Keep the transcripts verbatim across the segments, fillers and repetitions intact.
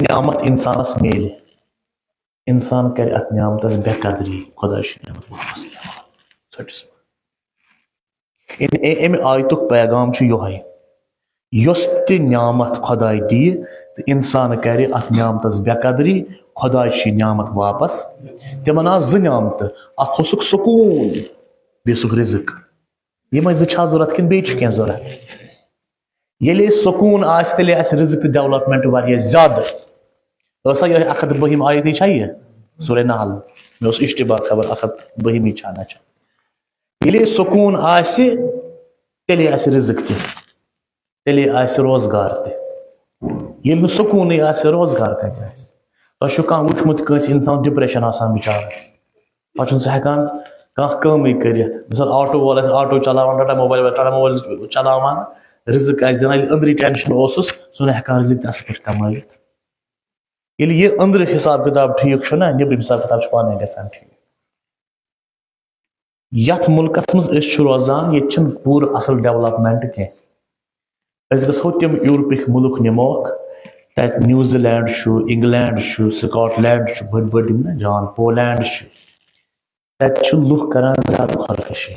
نعمت انسانس میلہِ، انسان کرِ اتھ نعمتس بے قدری، خۄداے چھُ نعمت واپس نِوان ژھٔٹِس منٛز۔ اَمہِ اَمہِ آیتُک پیغام چھُ یِہوٚے، یۄس تہِ نعمت خۄداے دِیہِ تہٕ انسان کرِ اتھ نعمتس بے قدری، خۄداے چھِ نعمت واپس۔ تِمن آسہٕ زٕ نعمتہٕ، اکھ اوسُکھ سکوٗن، بیٚیہِ اوسُکھ رزق۔ یِمے زٕ چھا ضوٚرتھ کِنہٕ بیٚیہِ چھُ کینٛہہ ضوٚرتھ؟ ییٚلے سکوٗن آسہِ، تیٚلے آسہِ رزق تہٕ ڈیولپمنٹ واریاہ زیادٕ۔ ٲسا یِہوٚے اکھ ہتھ بٔہِم آیت چھا یہِ؟ سورہ نحل۔ مےٚ اوس اشتباہ خبر اکھ ہتھ بٔہِمٕے چھا نہ چھا۔ ییٚلے سکوٗن آسہِ، تیٚلے آسہِ رزق تہِ، تیٚلے آسہِ روزگار تہِ۔ ییٚلہِ نہٕ سکوٗنٕے آسہِ، روزگار کتہِ آسہِ؟ تۄہہِ چھُو کانٛہہ وٕچھمُت کٲنٛسہِ انسان ڈپریشن آسان بِچارس؟ پتہٕ چھُنہٕ سُہ ہٮ۪کان کانٛہہ کٲمٕے کٔرِتھ۔ مثال، آٹو وول آسہِ آٹو چلاوان، ٹاٹا موبایل، ٹاٹا موبایل چلاوان، رزق آسہِ زینان، ییٚلہِ أنٛدری ٹینشن اوسُس، سُہ نہٕ ہٮ۪کان رزق تہِ اصل پٲٹھۍ کمٲیِتھ۔ ییٚلہِ یہِ أنٛدرٕ حساب کِتاب ٹھیٖک چھُ نہ، نیٚبرِم حساب کِتاب چھُ پانے گژھان ٹھیٖک۔ یتھ مُلکس منٛز أسۍ چھِ روزان، ییٚتہِ چھِنہٕ پوٗرٕ اصل ڈیولپمنٹ کینٛہہ۔ أسۍ گژھو تِم یورپٕکۍ مُلک نِموکھ، تتہِ نیوزی لینڈ چھُ، انگلینڈ چھُ، سکاٹ لینڈ چھُ، بٔڑۍ بٔڑۍ یِم نہ جان، پولینڈ چھُ، تتہِ چھِ لُکھ کران زیادٕ خۄدکشی۔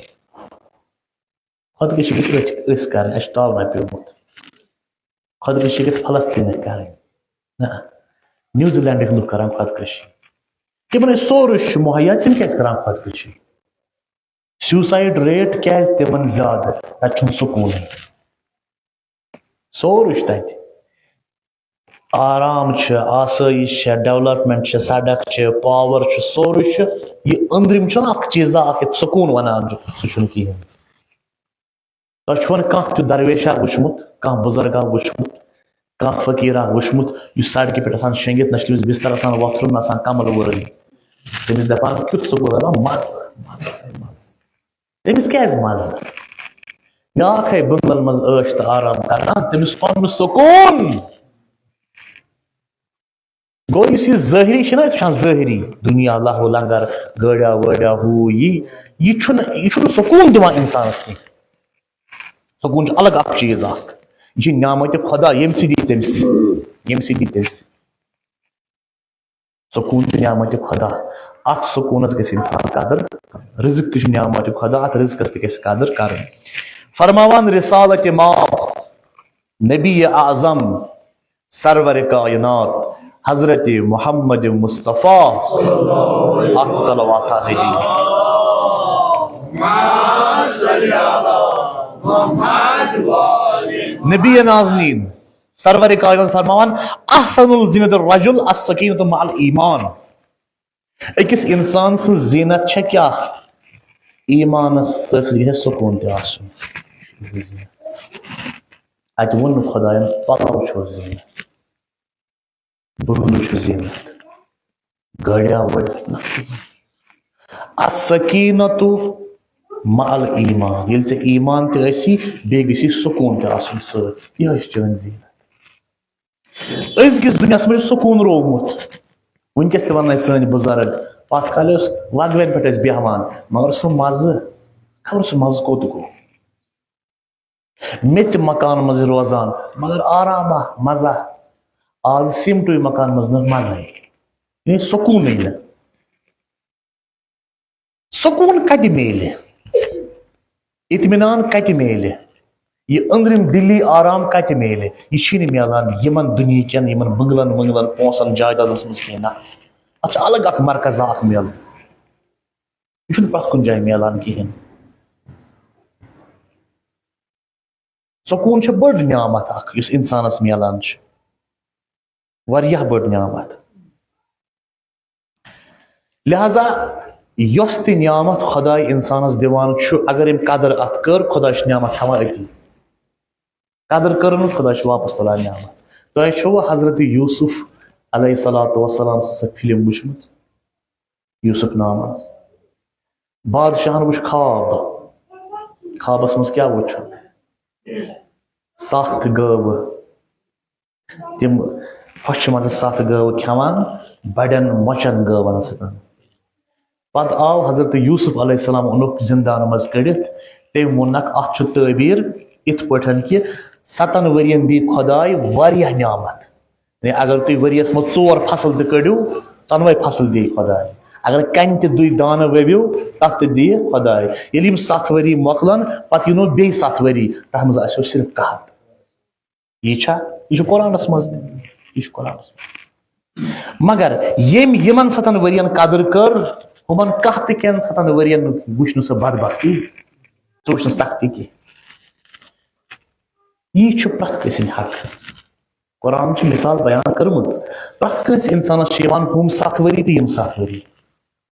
خۄدکشی گژھِ أتھۍ أسۍ کرٕنۍ، اَسہِ چھُ تاونہ پیومُت۔ خۄدکشی گژھِ فلسطینٕکۍ کرٕنۍ۔ نہ، نیوزی لینڈٕکۍ لُکھ کران خۄدکشی۔ تِمن أسۍ سورُے چھُ مُہیا، تِم کیازِ کران خۄدکشی؟ سیوسایڈ ریٹ کیازِ تِمن زیادٕ؟ تتہِ چھُنہٕ سکوٗنٕے۔ سورُے چھُ تتہِ۔ آرام چھُ، آسٲیِش چھےٚ، ڈیولپمنٹ چھےٚ، سڑک چھِ، پاور چھُ، سورُے چھُ۔ یہِ أنٛدرِم چھُنہ اکھ چیٖزا اکھ یتھ سکوٗن ونان چھُ، سُہ چھُنہٕ کِہیٖنۍ۔ تۄہہِ چھُوا نہٕ کانٛہہ تیُتھ درویشا وٕچھمُت، کانٛہہ بُزرگا وٕچھمُت، کانٛہہ فقیٖرا وٕچھمُت، یُس سڑکہِ پٮ۪ٹھ آسان شۄنٛگِتھ، نہ چھُ تٔمِس بستر آسان وۄتھرُن، نہ آسان کمل وٲرٕنۍ؟ تٔمِس دپان کیُتھ سکوٗن، دپان مزٕ، مزٕ، مزٕ۔ تٔمِس کیازِ مزٕ؟ بیاکھ ہے بنگلن منٛز عٲش تہٕ آرام کران، تٔمِس کوٚر نہٕ سکوٗن۔ گوٚو یُس یہِ ظٲہری چھُنہ أسۍ وٕچھان، ظٲہری دُنیا، لہو لنگر، گٲڑیا وٲڑیا، ہُہ یہِ، یہِ چھُنہٕ، یہِ چھُنہٕ سکوٗن دِوان انسانس کینٛہہ۔ سکوٗن چھُ الگ اکھ چیٖز اکھ۔ یہِ چھِ نعمت خۄدا، ییٚمہِ سۭتۍ یی تٔمۍ سٕے، ییٚمہِ سۭتۍ یی تٔمۍ سٕے۔ سکوٗن چھُ نعمت خۄدا۔ اتھ سکوٗنس گژھِ انسان قدر۔ رزق تہِ چھُ نعمت خۄدا، اتھ رزقس تہِ گژھِ قدر کرٕنۍ۔ فرماوان رسالت ماب نبی اعظم سرور کائنات حضرت محمد مصطفیٰ، اکھ صلوات نبی۔ نبی نازنین سرور کائنات فرماوان، احسن الزینت الرجل السکینۃ مع الایمان۔ أکِس انسان سٕنٛز زینت چھےٚ کیٛاہ؟ ایمانس سۭتۍ گژھِ سکوٗن تہِ آسُن۔ اتہِ ووٚن نہٕ خۄداین پلو چھُ زینت، بنگلہٕ چھُ زینت، گٲڑیا وٲڑیا نہ۔ السکینۃ مع الایمان، ییٚلہِ ژےٚ ایمان تہِ آسی، بیٚیہِ گژھی سکوٗن تہِ آسُن سۭتۍ، یِہوٚے چھِ چٲنۍ زینت۔ أزکِس دُنیاہَس منٛز چھُ سکوٗن روومُت۔ وٕنکیٚس تہِ وَنَے سٲنۍ بُزرگ، پَتھ کالہِ اوس وَگوٮ۪ن پٮ۪ٹھ ٲسۍ بیٚہوان، مگر سُہ مَزٕ، خبر سُہ مَزٕ کوٚت گوٚو؟ میٚژِ مکان منٛز روزان، مگر آرامہ، مَزہ۔ آز سیٖمٹُے مکان منٛز نہٕ مَزَے، یعنی سکوٗنٕے نہٕ۔ سکوٗن کتہِ میلہِ؟ اطمینان کتہِ میلہِ؟ یہِ أنٛدرِم دِلی آرام کتہِ میلہِ؟ یہِ چھُنہٕ میلان یِمن دُنیہکٮ۪ن، یِمن بنگلن ونگلن، پونٛسن، جائیدادس منٛز کینٛہہ۔ نہ، اتھ چھُ الگ اکھ مرکز اکھ میلُن۔ یہِ چھُنہٕ پرٛٮ۪تھ کُنہِ جایہِ میلان کِہیٖنۍ۔ سکوٗن چھِ بٔڑ نعمت اکھ، یُس انسانس میلان چھِ، واریاہ بٔڑ نعمت۔ لہذا یۄس تہِ نعمت خۄداے انسانس دِوان چھُ، اگر أمۍ قدر اتھ کٔر، خۄداے چھُ نعمت تھاوان أتی۔ قدر کٔرٕن، خۄداے چھُ واپس تُلان نعمت۔ تۄہہِ چھُوٕ حضرت یوسف علیہ الصلوۃ والسلام سٕنٛز سۄ فلم وٕچھمٕژ؟ یوسف نامہ۔ بادشاہن وٕچھ خواب۔ خوابس منٛز کیٛاہ وٕچھ؟ ستھ گٲوٕ۔ تِم ہۄچھِ منٛز ستھ گٲوٕ کھٮ۪وان، بڑٮ۪ن مۄچن گٲون سۭتۍ۔ پتہٕ آو حضرت یوسف علیہ السلام، اوٚنُکھ زندان منٛز کٔڑِتھ۔ تٔمۍ ووٚنکھ، اتھ چھُ تعبیر یِتھ پٲٹھۍ کہِ ستن ؤرین دی خۄداے واریاہ نعمت۔ یعنی اگر تُہۍ ؤریَس منٛز ژور فصل تہِ کٔڑِو، ژۄنوَے فصل دِیہِ خۄداے۔ اگر کَنہِ تہِ دُے دانہٕ ؤوِو، تَتھ تہِ دِیہِ خۄداے۔ ییٚلہِ یِم ستھ ؤری مۄکلَن، پَتہٕ یِنو بیٚیہِ ستھ ؤری، تَتھ منٛز آسیو صرف قحط۔ یہِ چھا؟ یہِ چھُ قرآنَس منٛز تہِ۔ یہِ چھُ قرآنَس منٛز۔ مگر ییٚمۍ یِمَن ستَن ؤرِین قدٕر کٔر، ہُمَن قحطہٕ کٮ۪ن ستَن ؤرِین وٕچھ نہٕ سُہ بدبختی، ژٕ وٕچھ نہٕ سختی کینٛہہ۔ یی چھُ پرٛٮ۪تھ کٲنٛسہِ ہٕنٛدِ حق۔ قرآن چھِ مثال بیان کٔرمٕژ۔ پرٛٮ۪تھ کٲنٛسہِ اِنسانَس چھِ یِوان ہُم ستھ ؤری تہٕ یِم ستھ ؤری۔